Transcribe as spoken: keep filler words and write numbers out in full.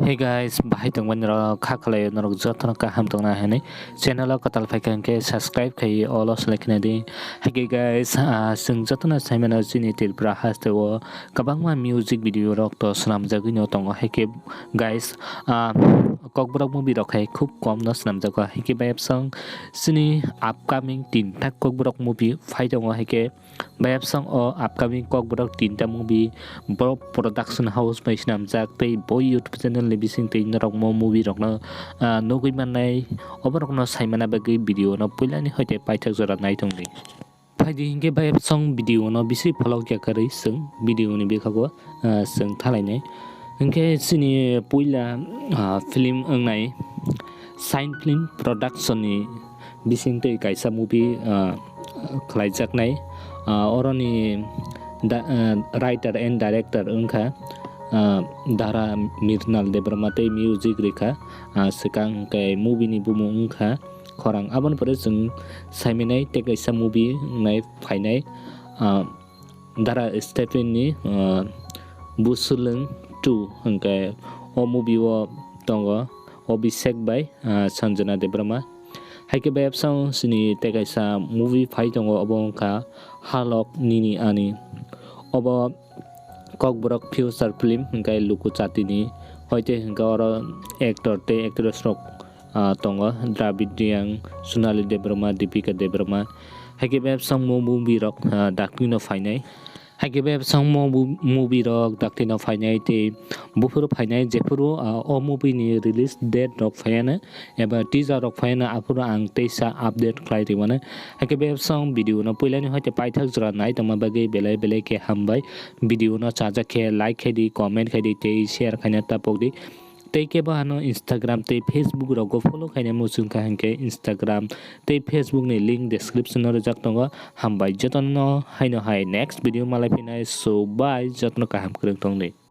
Hey guys, bahai tongmani rok kha khlai norok jotono kaham tongna hinwi channel o kwtal phaikha hinkhe subscribe khai all o select khnai di. Haikhe guys, ah, chwng jotono saimano chini Tripura haste o kwbangma music video rok to swnamjagwi no tongo. Haikhe guys, ah, Kokborok movie rok hai khub kom no swnamjago. Haikhe bayapsong chini upcoming tinta Kokborok movie phai tongo. Haikhe bayapsong o upcoming Kokborok tinta movie bo production house bai swnamjak tei bo YouTube channel ni bising twi norok mo movie rokno, ah, nugwi mannai, oborokno saimana bagwi video no puilani hoite paithak jora nai tongdi. Phaidi hinkhe bayapsong video no bisi pholok ya kwrwi chwng video ni bikhago, ah, chwng thalainai. Hinkhe chini puila, ah, film wngnai Shine Film Production ni bising twi kaisa movie, ah, khlaijaknai. Ah, oroni da-, ah, writer and director wngkha, ah, Dara Mirnal Debbarma tei music rikha, ah, swkang hwnkhe movie ni bumung wngkha Khorang. Aboni pore chwng saimanai tei kaisa movie wngnai phainai, ah, Dara Stephen ni, ah, Busulwng two hwnkhe o movie o tongo Abhishek bai, ah, Sanjana Debbarma. Haikhe bayapsong chini tei kaisa movie phai tongo, obo wngkha Halok Nini Ani. Obo Kokborok future film hwnkhe Luku Chatini, hoite hwnkhe oro actor tei actress rok, ah, tongo Dravid Reang, Sonali Debbarma, Deepika Debbarma. Haikhe bayapsong mo movie rok, ah, dakti no phainai. Haikhe bayapsong mo bu-, movie rok dakti no phainai tei buphuru phainai jephuru, ah, o movie ni release date rok phaiano eba teaser rok phaiano aphuru ang teisa update khlai rwmano. Haikhe bayapsong video no puilani hoite paithak jora nai tongma bagwi belai belai khe hambai. Video no chajak khe like khai di, comment khai di tei share khaina tapok di. Tei kebo ano Instagram tei Facebook rogo follow khaina muchung kha hinkhe Instagram tei Facebook ni link description o rijak tongo. Hambai jotono haino hai next video malai phinai. So bye, jotono kaham kwrwng tongdi.